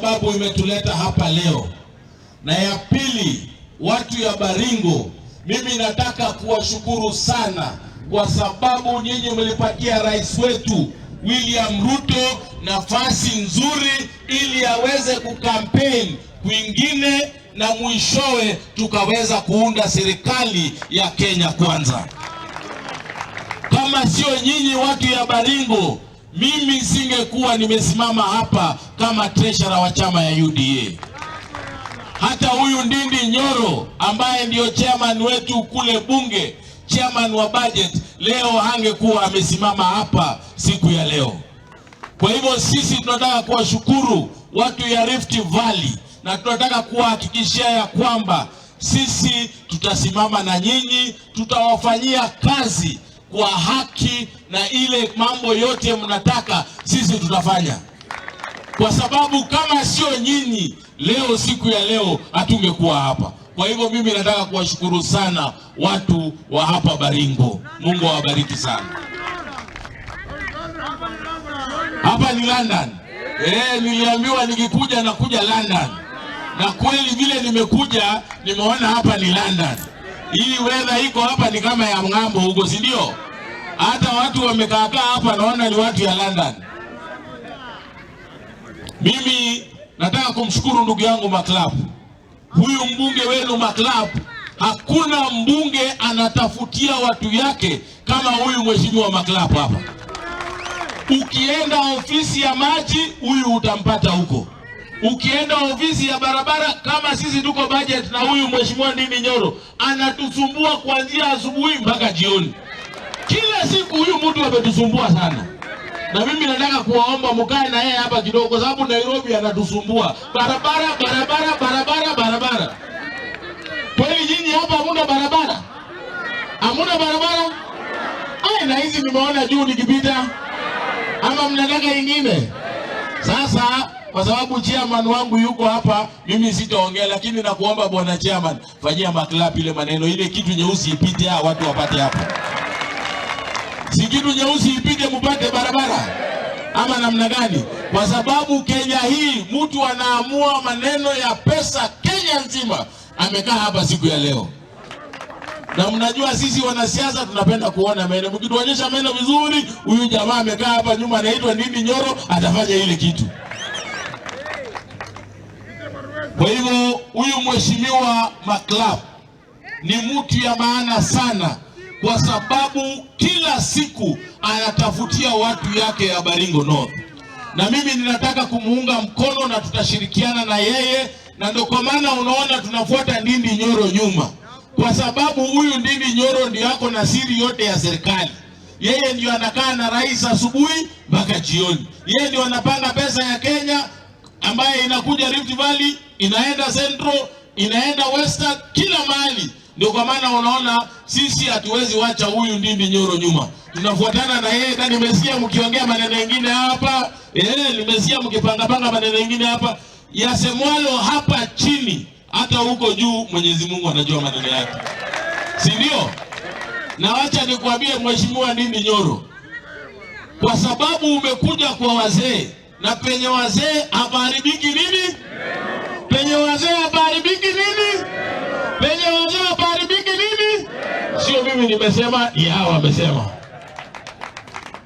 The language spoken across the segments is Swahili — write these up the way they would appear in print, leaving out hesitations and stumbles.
sababu imetuleta hapa leo. Na ya pili, watu ya Baringo, mimi nataka kuwashukuru sana kwa sababu nyinyi mlipatia rais wetu William Ruto nafasi nzuri ili aweze kukampeni kwingine na mwishowe tukaweza kuunda serikali ya Kenya Kwanza. Kama sio nyinyi watu ya Baringo, mimi singekuwa nimesimama hapa kama treasurer wa chama ya UDA. Hata huyu Ndindi Nyoro ambaye ndio chairman wetu kule bunge, chairman wa budget, leo hangekuwa amesimama hapa siku ya leo. Kwa hivyo sisi tunataka kuwashukuru watu ya Rift Valley na tunataka kuwahakikishia ya kwamba sisi tutasimama na nyinyi, tutawafanyia kazi kwa haki na ile mambo yote mnataka sisi tutafanya, kwa sababu kama sio nyinyi leo, siku ya leo hatungekuwa hapa. Kwa hivyo mimi nataka kuwashukuru sana watu wa hapa Baringo. Mungu awabariki sana. Hapa ni London. Niliambiwa nikikuja nakuja London, na kweli vile nimekuja nimeona hapa ni London. Hii weather iko hapa ni kama ya ng'ambo huko, si ndio? Hata watu wamekaakaa hapa naona ni watu ya London. Mimi nataka kumshukuru ndugu yangu Maklap, huyu mbunge wenu Maklap. Hakuna mbunge anatafutia watu yake kama huyu mheshimiwa Maklap hapa. Ukienda ofisi ya maji, huyu utampata huko. Ukienda ofisi ya barabara, kama sisi tuko budget na huyu mheshimiwa Ndindi Nyoro anatusumbua kuanzia asubuhi mpaka jioni. Kila siku huyu mtu ametusumbua sana, na mimi nataka kuwaomba mkae na yeye hapa kidogo, kwa sababu Nairobi anatusumbua barabara, barabara, barabara, barabara. Kweli nyinyi hapa hamuna barabara? Hamuna barabara? Ai, na hizi nimeona juu nikipita, ama mnataka ingine? Sasa kwa sababu chairman wangu yuko hapa, mimi sitaongea, lakini nakuomba bwana chairman, fanyia Maklap ile maneno, ile kitu nyeusi ipite, hao watu wapate hapo. Si kitu nyeusi ipite, mupate barabara ama namna gani? Kwa sababu Kenya hii mtu anaamua maneno ya pesa Kenya nzima, amekaa hapa siku ya leo. Na mnajua sisi wanasiasa tunapenda kuona meno. Mkituonyesha meno vizuri, huyu jamaa amekaa hapa nyuma anaitwa Ndindi Nyoro atafanya ile kitu. Kwa hivyo huyu mheshimiwa Maklap ni mtu ya maana sana, kwa sababu kila siku anatafutia watu yake ya Baringo North, na mimi ninataka kumuunga mkono na tutashirikiana na yeye, na ndio kwa maana unaona tunafuata Ndindi Nyoro nyuma, kwa sababu huyu Ndindi Nyoro ndio ako na siri yote ya serikali. Yeye ndio anakaa na rais asubuhi mpaka jioni. Yeye ndio anapanga pesa ya Kenya ambaye inakuja Rift Valley, inaenda Central, inaenda Western, kila mahali. Ndio kwa maana unaona sisi hatuwezi wacha huyu Ndindi Nyoro nyuma, tunafuatana na yeye. Na nimesikia mkiongea maneno mengine hapa nimesikia mkipangapanga maneno mengine hapa yasemwalo hapa chini, hata huko juu Mwenyezi Mungu anajua maneno yake, si ndio? Na wacha nikwambie Mheshimiwa Ndindi Nyoro, kwa sababu umekuja kwa wazee na penye wazee hapaharibiki nini? Penye wazee hapaharibiki nini? Penye wazee hapaharibiki nini? Sio mimi nimesema, ni hawa wamesema.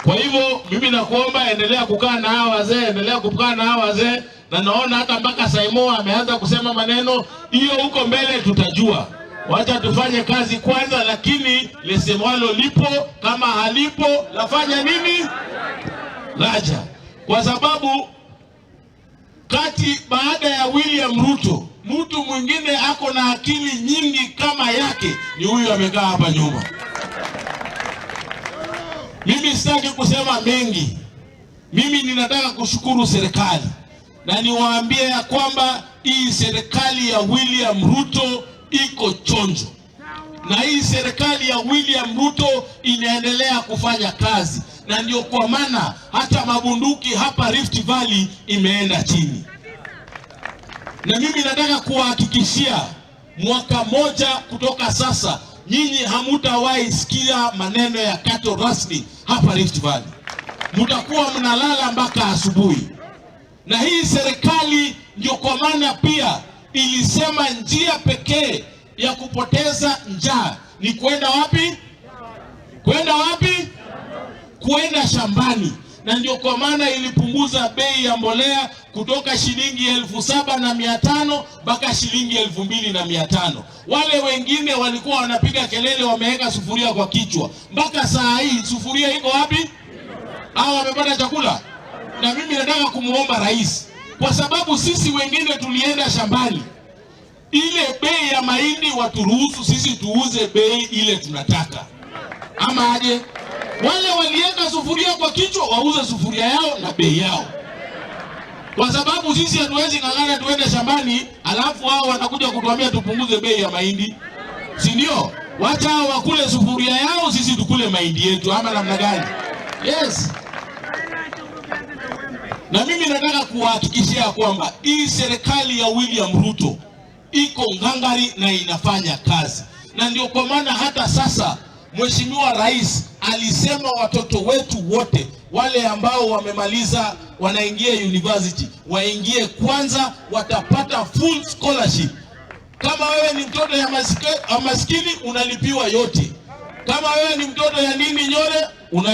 Kwa hivyo mimi nakuomba endelea kukaa na hawa wazee, endelea kukaa na hawa wazee, na naona hata mpaka Saimo ameanza kusema maneno hiyo, huko mbele tutajua. Wacha tufanye kazi kwanza, lakini lisemwalo lipo, kama halipo lafanya nini? Laja. Kwa sababu kati baada ya William Ruto mtu mwingine ako na akili nyingi kama yake ni huyu amekaa hapa nyuma. Mimi sitaki kusema mengi. Mimi ninataka kushukuru serikali na niwaambie ya kwamba hii serikali ya William Ruto iko chonjo, na hii serikali ya William Ruto inaendelea kufanya kazi, na ndio kwa maana hata mabunduki hapa Rift Valley imeenda chini. Na mimi nataka kuwahakikishia mwaka moja kutoka sasa, nyinyi hamutawahi sikia maneno ya cattle rustling hapa Rift Valley. Mtakuwa mnalala mpaka asubuhi. Na hii serikali Ndio kwa maana pia ilisema njia pekee ya kupoteza njaa ni kwenda wapi? Kwenda wapi? Kwenda shambani. Na ndio kwa maana ilipunguza bei ya mbolea kutoka shilingi 7,500 mpaka shilingi 2,500. Wale wengine walikuwa wanapiga kelele, wameweka sufuria kwa kichwa. Mpaka saa hii sufuria iko wapi? Hao wamepata chakula? Na mimi nataka kumuomba rais, kwa sababu sisi wengine tulienda shambani, ile bei ya mahindi waturuhusu sisi tuuze bei ile tunataka, ama aje? Wale waliweka sufuria kwa kichwa wauze sufuria yao na bei yao, kwa sababu sisi hatuwezi ng'ang'ana tuende shambani alafu hao wanakuja kutuambia tupunguze bei ya mahindi, si ndio? Wacha hao wakule sufuria yao, sisi tukule mahindi yetu, ama namna gani? Yes. Na mimi nataka kuwahakikishia kwamba hii serikali ya William Ruto iko ngangari na inafanya kazi, na ndio kwa maana hata sasa Mheshimiwa Rais alisema watoto wetu wote wale ambao wamemaliza wanaingia university waingie kwanza, watapata full scholarship. Kama wewe ni mtoto ya maskini unalipiwa yote. Kama wewe ni mtoto ya Ndindi Nyoro una